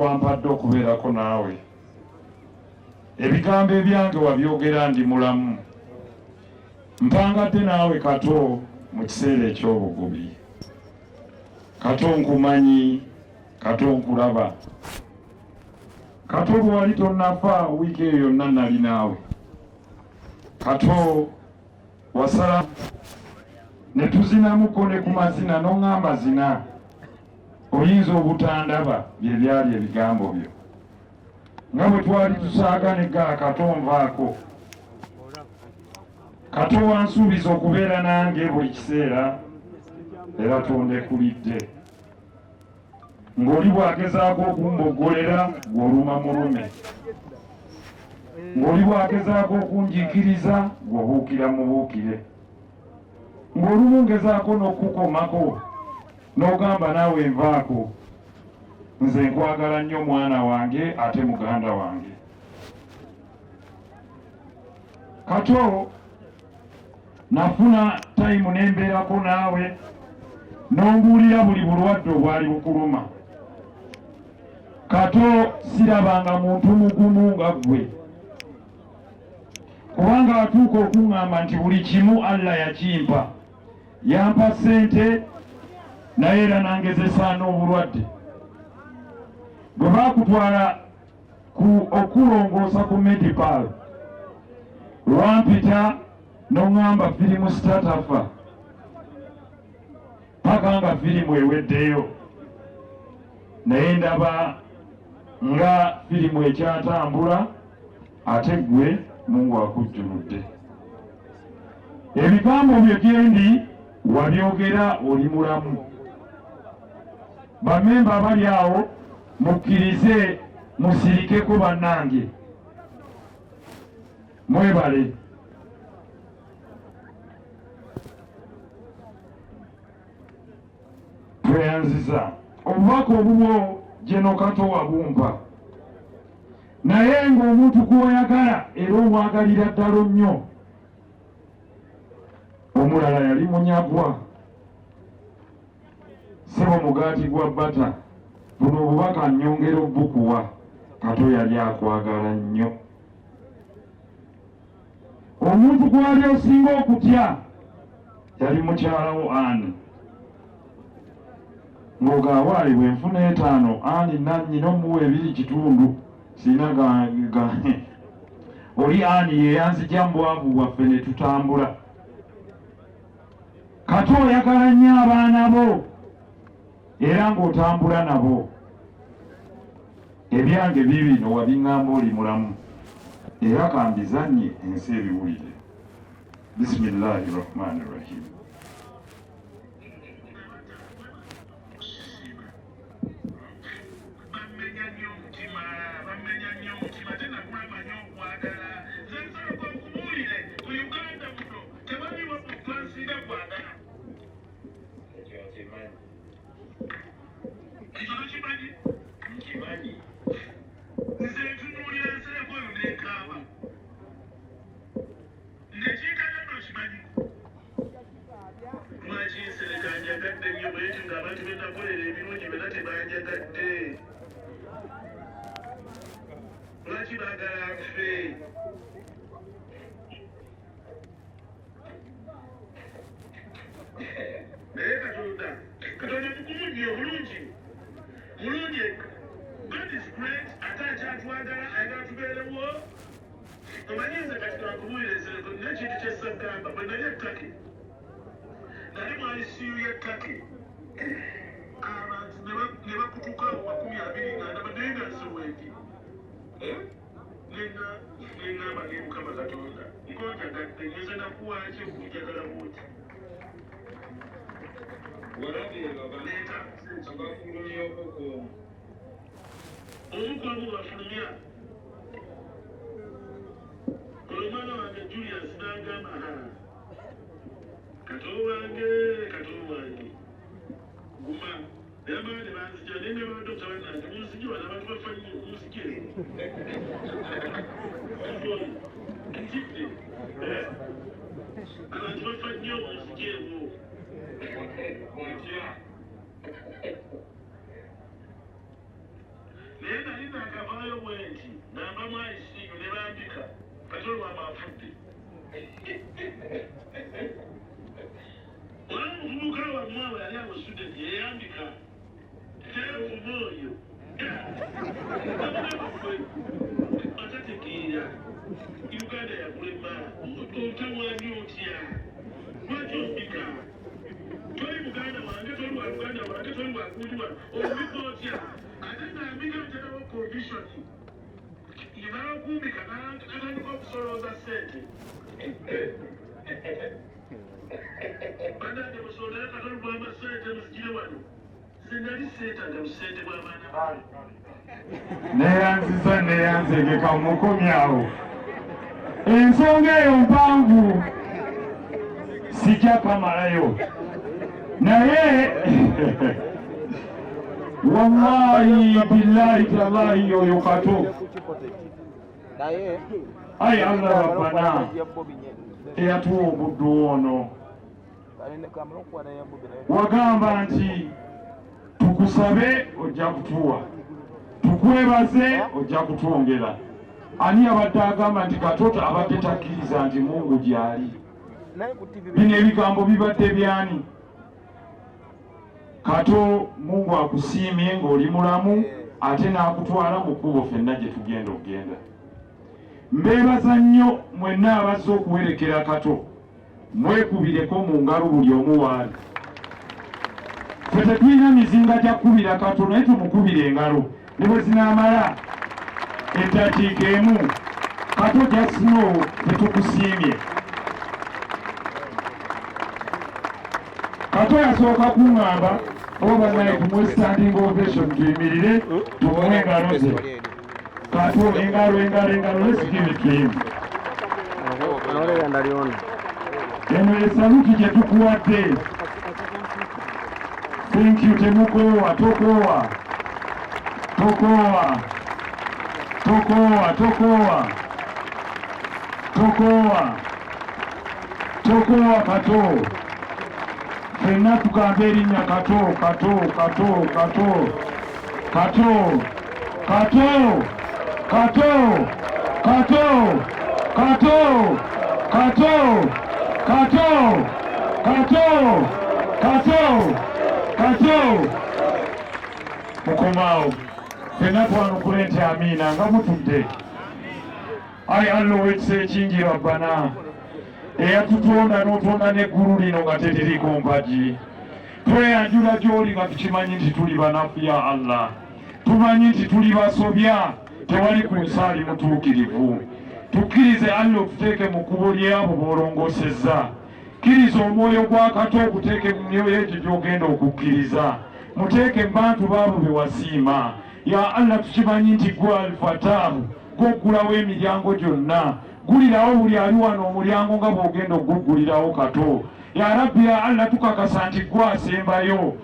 wampadde okubeerako naawe. Ebigambo ebyange wabyogera ndi mulamu. Mpangadde naawe Kato mu kiseera eky'obugubi. Kato nkumanyi, Kato nkulaba. Kato bwe wali tonnafa wiiki eyo yonna nali naawe. Kato wasala ne tuzinamuko ne ku mazina n'oŋŋamba zina oyinza obutandaba bye byali ebigambo byo nga bwe twali tusaaga ne gaa Kato nvaako. Kato wansuubiza okubeera nange buli kiseera era tondekulidde. Ng'oli bw'agezaako okumboggolera gw'oluma mulume, ng'oli bw'agezaako okunjiikiriza gw'obuukira mubuukire, ng'olumu ngezaako n'okukukomako n'ogamba naawe nvaako. Nze nkwagala nnyo mwana wange ate muganda wange. Kato nafuna tayimu ne mbeerako naawe n'ombuulira buli bulwadde obwali bukuluma. Kato sirabanga muntu mugumu nga ggwe, kubanga atuuka okuŋŋamba nti buli kimu Allah yakimpa, yampa ssente naye era nangezesa n'obulwadde. Bwe baakutwala ku okulongoosa ku Medipal lwampita n'oŋŋamba firimu star tafa paka nga firimu eweddeyo, naye ndaba nga firimu ekyatambula ate ggwe Mungu akujjuludde. Ebigambo byo gyendi wabyogera oli mulamu. Bamemba abali awo mukkirize musirikeko bannange, mwebale. Tweyanziza obubaka obubwo Geno Kato wabumpa, naye ng'omuntu gw'oyagala era omwagalira ddala nnyo. Omulala yali munyagwa sebo mugaati gwa bata. Buno obubaka nnyongera obukuwa. Kato yali akwagala nnyo. Omuntu gwali osinga okutya yali mukyalawo Ani. Ng'ogawaayi bwe nfuna etaano Ani nannyina omuwa ebiri kitundu sirina ga oli Ani yeyanzija mu bwavu bwaffe ne tutambula. Kato oyagala nnyo abaana bo era ng'otambula nabo. Ebyange biibino wabiŋŋamba oli mulamu era kambizannye ensi ebiwulire. Bismillahi rahmani rahim. Lwaki baagala nfe? Naye Katonda, Katonda mugumu nnyo, bulungi, mulungi. God is great, ate akyatwagala, ayagala tubeerewo. Omanyi nze kati kankubuulire nsereko, nina ekintu kye ssagamba. Bwe nali e Turkey, nali mu ICU y'e Turkey, abantu ne bakutuka awo 20 nga ndaba, naye nga nze wendi. Nengamba ne Mukama Katonda, ngonjagadde, nze nakuwaaki okunjagala bwoti? Omu ku abo bafulumya olwo mwana wange Julius n'agamba, Kato wange, Kato wange, guma. Naye amala ne banzija naye ne badokita bannange munzije wano abantu bafa nnyo munzije ntidde abantu bafa nnyo munzijeewo. Naye Navayo bwenti nga nva mu ICU ne bambika Kato Lubwama afudde. Olaba omuvubuka wammwe awo yali awo Sweden yeyambika teevuma oyo atategeera Uganda yakulema otawanya otya lwaki ombika toli muganda wange toli wa luganda wange toli wagundi wa ombika otya ate ngambika nterawo condition n'akumbika n'atandika okusolooza ssente banange musondere Kato Lubwama ssente muzigire wano nze nali seetaaga busente bw'abaana bange. Neyanziza neyanzegeka mukomyawo ensonga eyo mpanvu sijja kamalayo naye wallahi billahi tallahi oyo Kato ayi Allah rabbana eyatuwa omuddu ono wagamba nti tukusabe ojja kutuwa tukwebaze ojja kutwongera ani yabadde agamba nti Kato abadde takkiriza nti Mungu gyali bino ebigambo bibadde byani Kato Mungu akusiimye ng'oli mulamu ate n'akutwala mu kkubo ffenna gye tugenda okugenda mbeebaza nnyo mwenna abazze okuwerekera Kato mwekubireko mu ngalo buli omu waali ffe tetulina mizinga gya kukubira Kato naye tumukubire engalo ne bwe zinaamala eddakiika emu Kato just know tetukusiimye Kato yasooka kuŋŋamba oba bannaye tumuwe standing ovation tuyimirire tumuwe engalo ze Kato engalo engalo engalo let's give it to him eno esaluti gye tukuwadde thank you temukoowa tokoowa tokoowa tokoowa tokoowa tokoowa tokoowa Kato ffenna tugambe erinnya Kato Kato Kato Kato Kato Kato Kato Kato Kato Kato Kato Kato Kato Kato mukomaawo ffenna twanukule nti amiina nga mutudde ayi Allah ow'ekisa ekingi rabbana eyatutonda n'otonda n'eggulu lino nga teririiko mpagi tweyanjula gy'oli nga tukimanyi nti tuli banafu ya Allah tumanyi nti tuli basobya tewali ku nsi ali mutuukirivu tukkirize Allah otuteeke mu kkubo ly'abo b'olongoosezza kkiriza omwoyo gwa Kato oguteeke mu myoyo egyo gy'ogenda okukkiriza muteeke mu bantu baabo be wasiima ya Allah tukimanyi nti gwe alfataahu gwoggulawo emiryango gyonna gulirawo buli ali wano omulyango nga bw'ogenda okuguggulirawo Kato ya rabbi ya Allah tukakasa nti gwe asembayo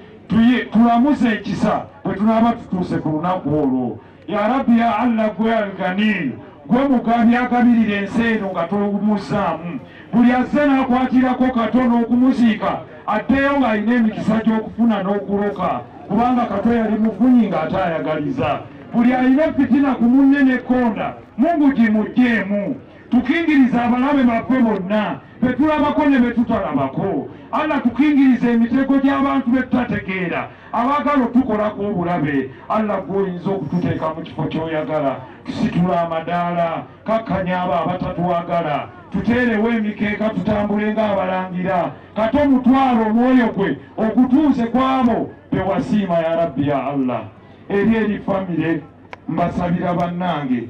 tulamuze ekisa bwe tunaaba tutuuse ku lunaku olwo ya rabbi ya Allah gwe alganiyu gwe mugabi agabirira ensi eno nga towumuzaamu buli azze n'akwatirako Kato n'okumuziika addeyo ng'alina emikisa gy'okufuna n'okuloka kubanga Kato yali mufunyi ng'ate ayagaliza buli alina fitina ku munne n'ekkonda Mungu gimuggyeemu tukingiriza abalabe baffe bonna betulabako ne betutalabako Allah tukingiriza emitego gy'abantu betutategeera abaagala otukolako obulabe Allah gwe oyinza okututeeka mu kifo ky'oyagala tusitula amadaala kakkanya abo abatatwagala tuteerewo emikeeka tutambule ng'abalangira Kato mutwalo omwoyo gwe ogutuuze ku abo bewasiima ya rabbi ya Allah eri eri famire mbasabira bannange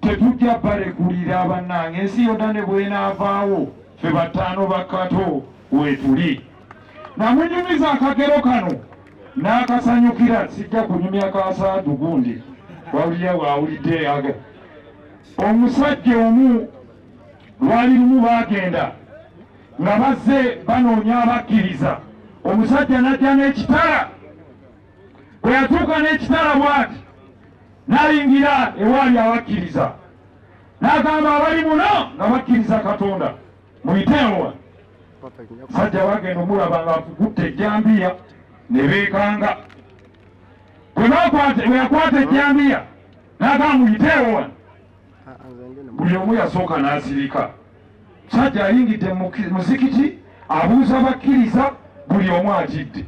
tetujja balekulira bannange ensi yonna ne bwenaavaawo ffe bataano ba Kato weetuli namunyumiza akagero kano n'akasanyukira sijja kunyumya kasaadu gundi wawulira waawulidde aga omusajja omu lwali lumu baagenda nga bazze banoonya abakkiriza omusajja n'ajja n'ekitala bwe yatuuka n'ekitala bw'ati n'ayingira ewaali abakkiriza n'agamba abali muno nga bakkiriza Katonda muyiteewo sajja bagenda omulaba nga afukutte ejjambiya ne beekanga bwe yakwata ejjambiya N'agamba, "Muyiteewo wano." Buli omu yasooka n'asirika. Musajja ayingidde mu muzikiti, abuuza bakkiriza, buli omu atidde.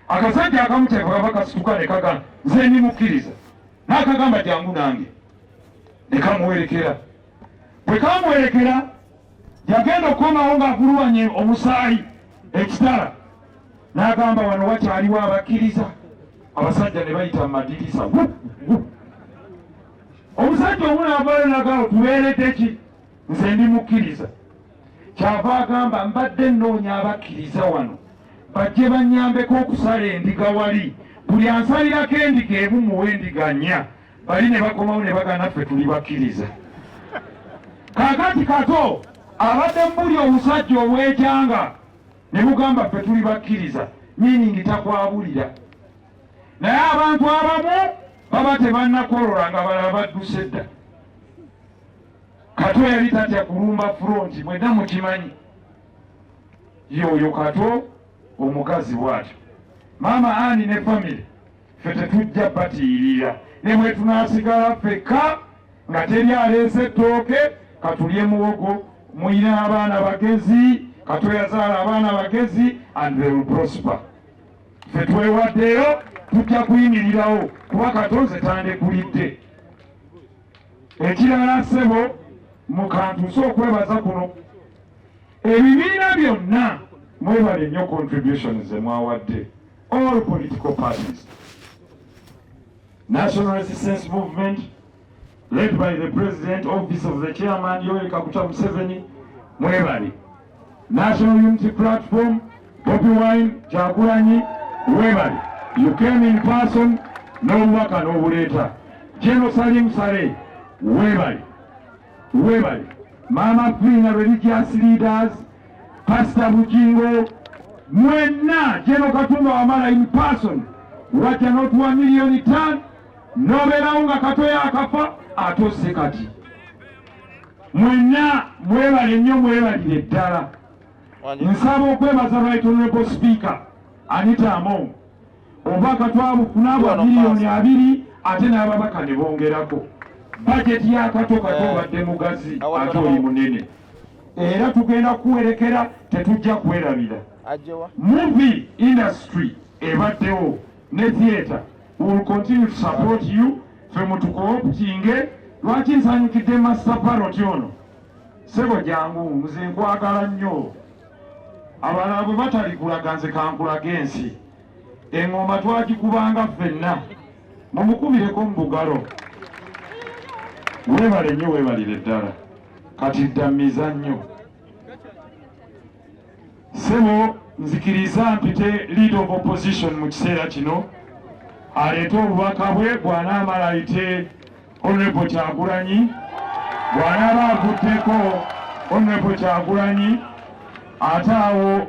Akasajja akamu kyekava kasituka ne kagamba, "Nze ndi mukkiriza." N'akagamba, "Jangu nange." Ne kamuwerekera. Bwe kamuwerekera, yagenda okukomawo ng'afuluwanye omusaayi ekitala, n'agamba, "Wano wakyaliwo abakkiriza?" Abasajja ne bayita mu madirisa. Wu, wu. Omusajja omu n'avaayo n'agamba, "Tubeeredde ki? Nze ndi mukkiriza." Kyava agamba, "Mbadde nnoonya abakkiriza wano bajje bannyambeko okusala endiga wali. Buli ansalirako endiga emu muwe endiga nnya." Bali ne bakomawo ne bagamba, "Naffe tuli bakkiriza." Kaakati Kato abadde mubuli omusajja obwejanga ne bugamba, "Ffe tuli bakkiriza," meaning takwabulira. Naye abantu abamu baba tebannakolola nga balala badduse dda. Kato yali tatya kulumba front, mwenna mukimanyi. Yoyo Kato omukazi bw'atyo. Maama Ani ne family, ffe tetujja batiirira. Ne bwe tunaasigala ffekka nga teri aleese ettooke, katulye muwogo. Muyina abaana bagezi. Kato yazaala abaana bagezi and they will prosper. Ffe twewaddeyo, tujja kuyimirirawo kuba Kato nze tandekulidde. Ekirala, ssebo, mukantuuse okwebaza kuno ebibiina byonna, mwebale nnyo contributions ze mwawadde, all political parties. National Resistance Movement, led by the President, Office of the Chairman, Yoweri Kaguta Museveni, mwebale. National Unity Platform, Bobi Wine, Kyagulanyi, webale. You came in person n'obubaka n'obuleeta. General Salim Saleh, webale, webale. Mama Frina, religious leaders, Pastor Bugingo, mwenna, General Katumba Wamala in person wajja n'otuwa miliyoni 5 n'obeerawo nga Kato yakafa ate kati. Mwenna mwebale nnyo, mwebalire ddala. Nsaba okwebaza Right Honorable Speaker Anita Among. Obubaka twabufuna bwa miliyoni 20, ate n'ababaka ne bongerako bajeti ya Kato. Kato obadde mugazi ate oli munene, era tugenda kuwerekera, tetujja kwerabira. Movie industry ebaddewo ne theatre will continue to support you. Fe mutucooptinge. Lwaki nsanyukidde Master Parrot ono? Sebo, jangu, nze nkwagala nnyo. Abalala bwe batalikulaga, nze kankulaga ensi. Eŋŋoma twagikubanga ffenna. Mumukubireko mu bugalo. Weebale nnyo, weebalire ddala. Kati ddammiza nnyo, ssebo. Nzikiriza mpite Leader of Opposition mu kiseera kino aleete obubaka bwe. Bw'anaamala ayite Honorable Kyagulanyi. Bw'anaaba avuddeko Honorable Kyagulanyi, ate awo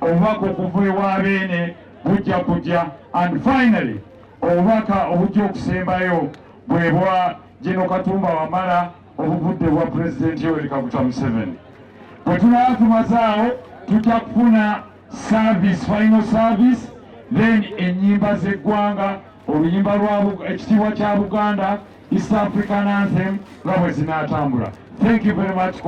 obubaka okuva ewa Beene bujja kujja, and finally obubaka obujja okusembayo bwe bwa General Katumba Wamala obuvudde bwa Pulezidenti Yoweri Kaguta Museveni. Bwe tunaba tumazaawo, tujja kufuna service, final service, then ennyimba z'eggwanga, oluyimba lwa Ekitiibwa kya Buganda, East African Anthem, nga bwe zinaatambula. Thank you very much.